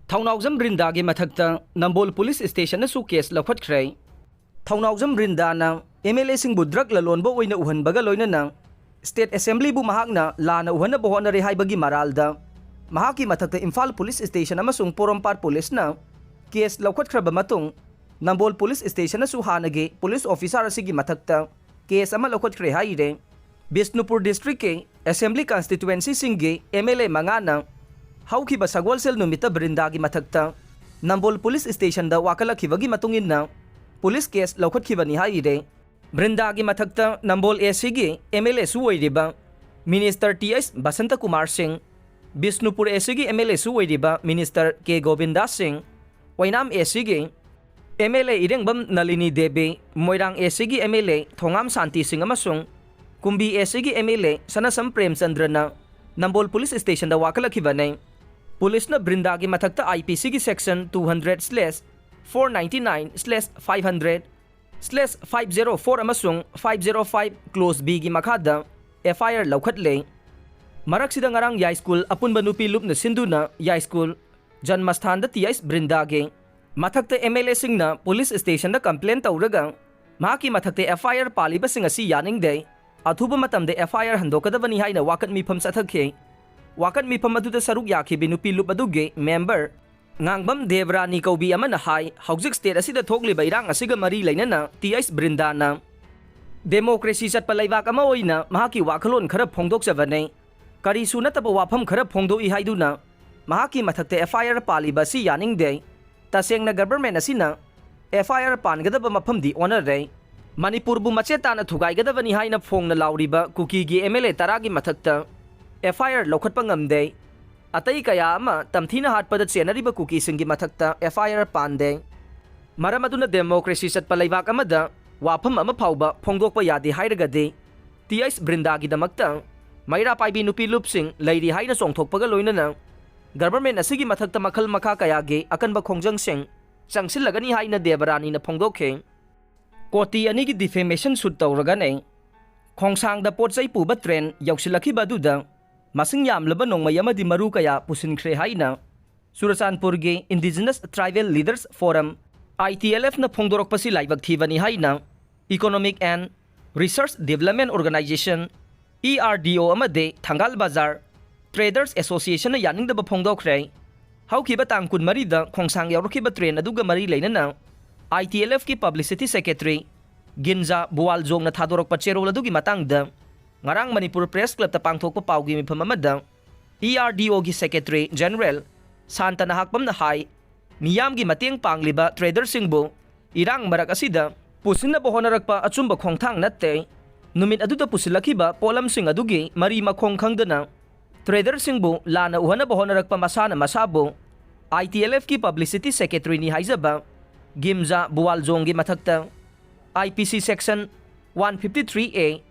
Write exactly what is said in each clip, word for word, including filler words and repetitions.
ꯊꯧꯅꯥꯎꯖꯝ ꯕ꯭ꯔꯤꯟꯗꯥꯒꯤ ꯃꯊꯛꯇ ꯅꯝꯕꯣꯜ ꯄꯨꯂꯤꯁ ꯁ꯭ꯇꯦꯁꯟꯅꯁꯨ ꯀꯦꯁ ꯂꯧꯈꯠꯈ꯭ꯔꯦ꯫ ꯊꯧꯅꯥꯎꯖꯝ ꯕ꯭ꯔꯤꯟꯗꯥꯅ ꯑꯦꯝ ꯑꯦꯜ ꯑꯦꯁꯤꯡꯕꯨ ꯗ꯭ꯔꯒ ꯂꯂꯣꯟꯕ ꯑꯣꯏꯅ ꯎꯍꯟꯕꯒ ꯂꯣꯏꯅꯅ ꯁ꯭ꯇꯦꯠ ꯑꯦꯁꯦꯝꯕ꯭ꯂꯤꯕꯨ ꯃꯍꯥꯛꯅ ꯂꯥꯟꯅ ꯎꯍꯟꯅꯕ ꯍꯣꯠꯅꯔꯦ ꯍꯥꯏꯕꯒꯤ ꯃꯔꯥꯜꯗ ꯃꯍꯥꯛꯀꯤ ꯃꯊꯛꯇ ꯏꯝꯐꯥꯜ ꯄꯨꯂꯤꯁ ꯁ꯭ꯇꯦꯁꯟ ꯑꯃꯁꯨꯡ ꯄꯣꯔꯣꯝꯄꯥꯠ ꯄꯨꯂꯤꯁꯅ ꯀꯦꯁ ꯂꯧꯈꯠꯈ꯭ꯔꯕ ꯃꯇꯨꯡ, ꯅꯝꯕꯣꯜ ꯄꯨꯂꯤꯁ ꯁ꯭ꯇꯦꯁꯟꯅꯁꯨ ꯍꯥꯟꯅꯒꯤ ꯄꯨꯂꯤꯁ ꯑꯣꯐꯤꯁꯥꯔ ꯑꯁꯤꯒꯤ ꯃꯊꯛꯇ ꯀꯦꯁ ꯑꯃ ꯂꯧꯈꯠꯈ꯭ꯔꯦ ꯍꯥꯏꯔꯦ꯫ ꯕꯤꯁꯅꯨꯄꯨꯔ ꯗꯤꯁꯇ꯭ꯔꯤꯛꯀꯤ ꯑꯦꯁꯦꯝꯕ꯭ꯂꯤ ꯀꯟꯁꯇꯤꯇ꯭ꯋꯦꯟꯁꯤꯁꯤꯡꯒꯤ ꯑꯦꯝ ꯑꯦꯜ ꯑꯦ ꯃꯉꯥꯅ ꯍꯧꯈꯤꯕ ꯁꯒꯣꯜꯁꯦꯜ ꯅꯨꯃꯤꯠꯇ ꯕ꯭ꯔꯤꯟꯗꯥꯒꯤ ꯃꯊꯛꯇ ꯅꯝꯕꯣꯜ ꯄꯨꯂꯤꯁ ꯁ꯭ꯇꯦꯁꯟꯗ ꯋꯥꯀꯠꯂꯛꯈꯤꯕꯒꯤ ꯃꯇꯨꯡ ꯏꯟꯅ ꯄꯨꯂꯤꯁ ꯀꯦꯁ ꯂꯧꯈꯠꯈꯤꯕꯅꯤ ꯍꯥꯏꯔꯦ꯫ ꯕ꯭ꯔꯤꯟꯗꯥꯒꯤ ꯃꯊꯛꯇ ꯅꯝꯕꯣꯜ ꯑꯦ ꯁꯤꯒꯤ ꯑꯦꯝ ꯑꯦꯜ ꯑꯦꯁꯨ ꯑꯣꯏꯔꯤꯕ minister T H Basanta Kumar ꯁꯤꯡ, ꯕꯤꯁꯅꯨꯄꯨꯔ ꯑꯦ ꯁꯤꯒꯤ ꯑꯦꯝ ꯑꯦꯜ ꯑꯦꯁꯨ ꯑꯣꯏꯔꯤꯕ ꯃꯤꯅꯤꯁꯇꯔ ꯀꯦ ꯒꯣꯕꯤꯟꯗꯥꯁ ꯁꯤꯡ, ꯑꯣꯏꯅꯥꯝ ꯑꯦ ꯁꯤꯒꯤ ꯑꯦꯝ ꯑꯦꯜ ꯑꯦ ꯏꯔꯦꯡꯕꯝ ꯅꯂꯤꯅꯤ ꯗꯦꯕꯤ, ꯃꯣꯏꯔꯥꯡ ꯑꯦ ꯁꯤꯒꯤ ꯑꯦꯝ ꯑꯦꯜ ꯑꯦ ꯊꯣꯉꯥꯝ ꯁꯥꯟꯇꯤ ꯁꯤꯡ ꯑꯃꯁꯨꯡ ꯀꯨꯝꯕꯤ ꯑꯦ ꯁꯤꯒꯤ M L A ꯁꯅꯥꯁꯝ ꯄ꯭ꯔꯦꯝꯆꯟꯗ꯭ꯔꯅ Nambol police ꯁ꯭ꯇꯦꯁꯟꯗ ꯋꯥꯀꯠꯂꯛꯈꯤꯕꯅꯤ꯫ ꯄꯨꯂꯤꯁꯅ ꯕ꯭ꯔꯤꯟꯗꯥꯒꯤ ꯃꯊꯛꯇ ꯑꯥꯏ ꯄꯤ ꯁꯤꯒꯤ section two hundred slash four ninety nine slash five hundred slash five zero four ꯑꯃꯁꯨꯡ five zero five clause Bꯒꯤ ꯃꯈꯥꯗ F ꯑꯥꯏ R ꯂꯧꯈꯠꯂꯦ꯫ ꯃꯔꯛꯁꯤꯗ ꯉꯔꯥꯡ ꯌꯥꯏꯁ꯭ꯀꯨꯜ ꯑꯄꯨꯟꯕ ꯅꯨꯄꯤ ꯂꯨꯞꯅ ꯁꯤꯟꯗꯨꯅ ꯌꯥꯏꯁ꯭ꯀꯨꯜ ꯖꯟꯃꯁꯊꯥꯟꯗ ꯇꯤ ꯑꯩꯆ ꯕ꯭ꯔꯤꯟꯗꯥꯒꯤ ꯃꯊꯛꯇ ꯑꯦꯝ ꯑꯦꯜ ꯑꯦꯁꯤꯡꯅ ꯄꯨꯂꯤꯁ ꯁ꯭ꯇꯦꯁꯟꯗ ꯀꯝꯄ꯭ꯂꯦꯟ ꯇꯧꯔꯒ ꯃꯍꯥꯛꯀꯤ ꯃꯊꯛꯇ ꯑꯦꯐ ꯑꯥꯏ ꯑꯥꯔ ꯄꯥꯜꯂꯤꯕꯁꯤꯡ ꯑꯁꯤ ꯌꯥꯅꯤꯡꯗꯦ, ꯑꯊꯨꯕ ꯃꯇꯝꯗ ꯑꯦꯐ ꯑꯥꯏ ꯑꯥꯔ ꯍꯟꯗꯣꯛꯀꯗꯕꯅꯤ ꯍꯥꯏꯅ ꯋꯥꯀꯠ ꯃꯤꯐꯝ ꯆꯠꯊꯈꯤ꯫ ꯋꯥꯀꯠ ꯃꯤꯐꯝ ꯑꯗꯨꯗ ꯁꯔꯨꯛ ꯌꯥꯈꯤꯕꯤ ꯅꯨꯄꯤ ꯂꯨꯞ ꯑꯗꯨꯒꯤ ꯃꯦꯝꯕꯔ ꯉꯥꯡꯕꯝ ꯗꯦꯕꯔꯥꯅꯤ ꯀꯧꯕꯤ ꯑꯃꯅ ꯍꯥꯏ, ꯍꯧꯖꯤꯛ ꯁ꯭ꯇꯦꯠ ꯑꯁꯤꯗ ꯊꯣꯛꯂꯤꯕ ꯏꯔꯥꯡ ꯑꯁꯤꯒ ꯃꯔꯤ ꯂꯩꯅꯅ ꯇꯤ ꯑꯩꯆ ꯕ꯭ꯔꯤꯟꯗꯥꯅ ꯗꯦꯃꯣꯀ꯭ꯔꯦꯁꯤ ꯆꯠꯄ ꯂꯩꯕꯥꯛ ꯑꯃ ꯑꯣꯏꯅ ꯃꯍꯥꯛꯀꯤ ꯋꯥꯈꯜꯂꯣꯟ ꯈꯔ ꯐꯣꯡꯗꯣꯛꯆꯕꯅꯤ, ꯀꯔꯤꯁꯨ ꯅꯠꯇꯕ ꯋꯥꯐꯝ ꯈꯔ ꯐꯣꯡꯗꯣꯛꯏ ꯍꯥꯏꯗꯨꯅ ꯃꯍꯥꯛꯀꯤ ꯃꯊꯛꯇ ꯑꯦꯐ ꯑꯥꯏ ꯑꯥꯔ ꯄꯥꯜꯂꯤꯕ ꯑꯁꯤ ꯌꯥꯅꯤꯡꯗꯦ꯫ ꯇꯁꯦꯡꯅ ꯒꯚꯔꯟꯃꯦꯟꯠ ꯑꯁꯤꯅ ꯑꯦꯐ ꯑꯥꯏ ꯑꯥꯔ ꯄꯥꯟꯒꯗꯕ ꯃꯐꯝꯗꯤ ꯑꯣꯟꯅꯔꯦ꯫ ꯃꯅꯤꯄꯨꯔꯕꯨ ꯃꯆꯦꯠ ꯇꯥꯅ ꯊꯨꯒꯥꯏꯒꯗꯕꯅꯤ ꯍꯥꯏꯅ ꯐꯣꯡꯅ ꯂꯥꯎꯔꯤꯕ ꯀꯨꯀꯤꯒꯤ ꯑꯦꯝ ꯑꯦꯜ ꯑꯦ ꯇꯔꯥꯒꯤ ꯃꯊꯛꯇ ꯑꯦꯐ ꯑꯥꯏ ꯑꯥꯔ ꯂꯧꯈꯠꯄ ꯉꯝꯗꯦ꯫ ꯑꯇꯩ ꯀꯌꯥ ꯑꯃ ꯇꯝꯊꯤꯅ ꯍꯥꯠꯄꯗ ꯆꯦꯟꯅꯔꯤꯕ ꯀꯨꯀꯤꯁꯤꯡꯒꯤ ꯃꯊꯛꯇ ꯑꯦꯐ ꯑꯥꯏ ꯑꯥꯔ ꯄꯥꯟꯗꯦ꯫ ꯃꯔꯝ ꯑꯗꯨꯅ ꯗꯦꯃꯣꯀ꯭ꯔꯦꯁꯤ ꯆꯠꯄ ꯂꯩꯕꯥꯛ ꯑꯃꯗ ꯋꯥꯐꯝ ꯑꯃ ꯐꯥꯎꯕ ꯐꯣꯡꯗꯣꯛꯄ ꯌꯥꯗꯦ ꯍꯥꯏꯔꯒꯗꯤ, ꯇꯤ ꯑꯩꯆ ꯕ꯭ꯔꯤꯟꯗꯥꯒꯤꯗꯃꯛꯇ ꯃꯩꯔꯥ ꯄꯥꯏꯕꯤ ꯅꯨꯄꯤ ꯂꯨꯞꯁꯤꯡ ꯂꯩꯔꯤ ꯍꯥꯏꯅ ꯆꯣꯡꯊꯣꯛꯄꯒ ꯂꯣꯏꯅꯅ ꯒꯚꯔꯟꯃꯦꯟꯠ ꯑꯁꯤꯒꯤ ꯃꯊꯛꯇ ꯃꯈꯜ ꯃꯈꯥ ꯀꯌꯥꯒꯤ ꯑꯀꯟꯕ ꯈꯣꯡꯖꯪꯁꯤꯡ ꯆꯪꯁꯤꯜꯂꯒꯅꯤ ꯍꯥꯏꯅ ꯗꯦꯕꯔꯥꯅꯤꯅ ꯐꯣꯡꯗꯣꯛꯈꯤ꯫ ꯀꯣꯇꯤ ꯑꯅꯤꯒꯤ ꯗꯤꯐꯦꯃꯦꯁꯟ ꯁꯨꯠ ꯇꯧꯔꯒꯅꯤ꯫ ꯈꯣꯡꯁꯥꯡꯗ ꯄꯣꯠ ꯆꯩ ꯄꯨꯕ ꯇ꯭ꯔꯦꯟ ꯌꯧꯁꯤꯜꯂꯛꯈꯤꯕ ꯑꯗꯨꯗ ꯃꯁꯤꯡ ꯌꯥꯝꯂꯕ ꯅꯣꯡꯃꯩ ꯑꯃꯗꯤ ꯃꯔꯨ ꯀꯌꯥ ꯄꯨꯁꯤꯟꯈ꯭ꯔꯦ ꯍꯥꯏꯅ ꯆꯨꯔꯆꯥꯟꯄꯨꯔꯒꯤ Indigenous Tribal Leaders Forum, I T L F ꯅ ꯐꯣꯡꯗꯣꯔꯛꯄꯁꯤ ꯂꯥꯏꯕꯛ ꯊꯤꯕꯅꯤ ꯍꯥꯏꯅ Economic and Research Development Organization, E R D O, ꯑꯃꯗꯤ ꯊꯪꯒꯥꯜ ꯕꯖꯥꯔ Traders Association ꯅ ꯌꯥꯅꯤꯡꯗꯕ ꯐꯣꯡꯗꯣꯛꯈ꯭ꯔꯦ꯫ ꯍꯧꯈꯤꯕ ꯇꯥꯡ ꯀꯨꯟꯃꯔꯤꯗ ꯈꯣꯡꯁꯥꯡ ꯌꯧꯔꯛꯈꯤꯕ train ꯑꯗꯨꯒ ꯃꯔꯤ ꯂꯩꯅꯅ I T L F ꯀꯤ Publicity Secretary ꯒꯤꯟꯖꯥ ꯕꯨꯋꯥꯜꯖꯣꯡꯅ ꯊꯥꯗꯣꯔꯛꯄ ꯆꯦꯔꯣꯜ ꯑꯗꯨꯒꯤ ꯃꯇꯥꯡꯗ ꯉꯔꯥꯡ ꯃꯅꯤꯄꯨꯔ Press Club ꯇ ꯄꯥꯡꯊꯣꯛꯄ ꯄꯥꯎꯒꯤ ꯃꯤꯐꯝ ꯑꯃꯗ E R D O ꯒꯤ Secretary General ꯁꯥꯟꯇꯅ ꯍꯥꯛꯄꯝꯅ ꯍꯥꯏ, ꯃꯤꯌꯥꯝꯒꯤ ꯃꯇꯦꯡ ꯄꯥꯡꯂꯤꯕ trader ꯁꯤꯡꯕꯨ ꯏꯔꯥꯡ ꯃꯔꯛ ꯑꯁꯤꯗ ꯄꯨꯁꯤꯟꯅꯕ ꯍꯣꯠꯅꯔꯛꯄ ꯑꯆꯨꯝꯕ ꯈꯣꯡꯊꯥꯡ ꯅꯠꯇꯦ꯫ ꯅꯨꯃꯤꯠ ꯑꯗꯨꯗ ꯄꯨꯁꯤꯜꯂꯛꯈꯤꯕ ꯄꯣꯠꯂꯝꯁꯤꯡ ꯑꯗꯨꯒꯤ ꯃꯔꯤ ꯃꯈꯣꯡ ꯈꯪꯗꯅ trader ꯁꯤꯡꯕꯨ ꯂꯥꯟꯅ ꯎꯍꯟꯅꯕ ꯍꯣꯠꯅꯔꯛꯄ ꯃꯁꯥꯅ ꯃꯁꯥꯕꯨ I T L F ꯀꯤ Publicity Secretary ꯅꯤ ꯍꯥꯏꯖꯕ ꯒꯤꯝꯖꯥ ꯕꯨꯋꯥꯜꯖꯣꯡꯒꯤ ꯃꯊꯛꯇ I P C section one fifty three A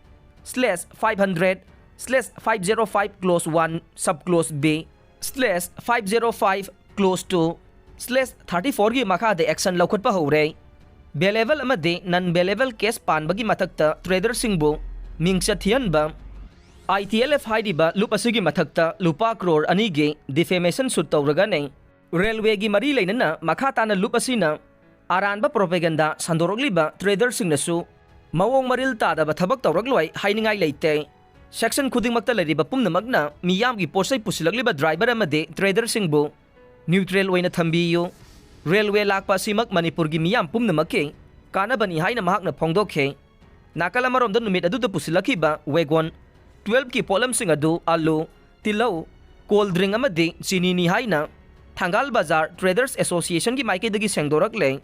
slash five hundred slash five zero five clause one sub clause B slash five zero five clause two slash thirty four ꯒꯤ ꯃꯈꯥꯗ action ꯂꯧꯈꯠꯄ ꯍꯧꯔꯦ꯫ Bailable ꯑꯃꯗꯤ non bailable case ꯄꯥꯟꯕꯒꯤ ꯃꯊꯛꯇ trader ꯁꯤꯡꯕꯨ ꯃꯤꯡꯆꯠ ꯊꯤꯍꯟꯕ, I T L F ꯍꯥꯏꯔꯤꯕ ꯂꯨꯞ ꯑꯁꯤꯒꯤ ꯃꯊꯛꯇ ꯂꯨꯄꯥ ꯀ꯭ꯔꯣꯔ ꯑꯅꯤꯒꯤ defamation suit ꯇꯧꯔꯒꯅꯤ꯫ Railway ꯒꯤ ꯃꯔꯤ ꯂꯩꯅꯅ ꯃꯈꯥ ꯇꯥꯅ ꯂꯨꯞ ꯑꯁꯤꯅ ꯑꯔꯥꯟꯕ propaganda ꯁꯟꯗꯣꯔꯛꯂꯤꯕ trader ꯁꯤꯡꯅꯁꯨ ꯃꯑꯣꯡ ꯃꯔꯤꯜ ꯇꯥꯗꯕ ꯊꯕꯛ ꯇꯧꯔꯛꯂꯣꯏ ꯍꯥꯏꯅꯤꯡꯉꯥꯏ ꯂꯩꯇꯦ꯫ Section ꯈꯨꯗꯤꯡꯃꯛꯇ ꯂꯩꯔꯤꯕ ꯄꯨꯝꯅꯃꯛꯅ ꯃꯤꯌꯥꯝꯒꯤ ꯄꯣꯠꯆꯩ ꯄꯨꯁꯤꯜꯂꯛꯂꯤꯕ driver ꯑꯃꯗꯤ trader ꯁꯤꯡꯕꯨ neutral ꯑꯣꯏꯅ ꯊꯝꯕꯤꯌꯨ꯫ Railway ꯂꯥꯛꯄ ꯑꯁꯤꯃꯛ ꯃꯅꯤꯄꯨꯔꯒꯤ ꯃꯤꯌꯥꯝ ꯄꯨꯝꯅꯃꯛꯀꯤ ꯀꯥꯟꯅꯕꯅꯤ ꯍꯥꯏꯅ ꯃꯍꯥꯛꯅ ꯐꯣꯡꯗꯣꯛꯈꯤ꯫ ꯅꯥꯀꯜ ꯑꯃꯔꯣꯝꯗ ꯅꯨꯃꯤꯠ ꯑꯗꯨꯗ ꯄꯨꯁꯤꯜꯂꯛꯈꯤꯕ wagon twelve ꯀꯤ ꯄꯣꯠꯂꯝꯁꯤꯡ ꯑꯗꯨ ꯑꯂꯨ, ꯇꯤꯜꯍꯧ, cold drink ꯑꯃꯗꯤ ꯆꯤꯅꯤꯅꯤ ꯍꯥꯏꯅ ꯊꯪꯒꯥꯜ ꯕꯖꯥꯔ Traders Association ꯒꯤ ꯃꯥꯏꯀꯩꯗꯒꯤ ꯁꯦꯡꯗꯣꯔꯛꯂꯦ꯫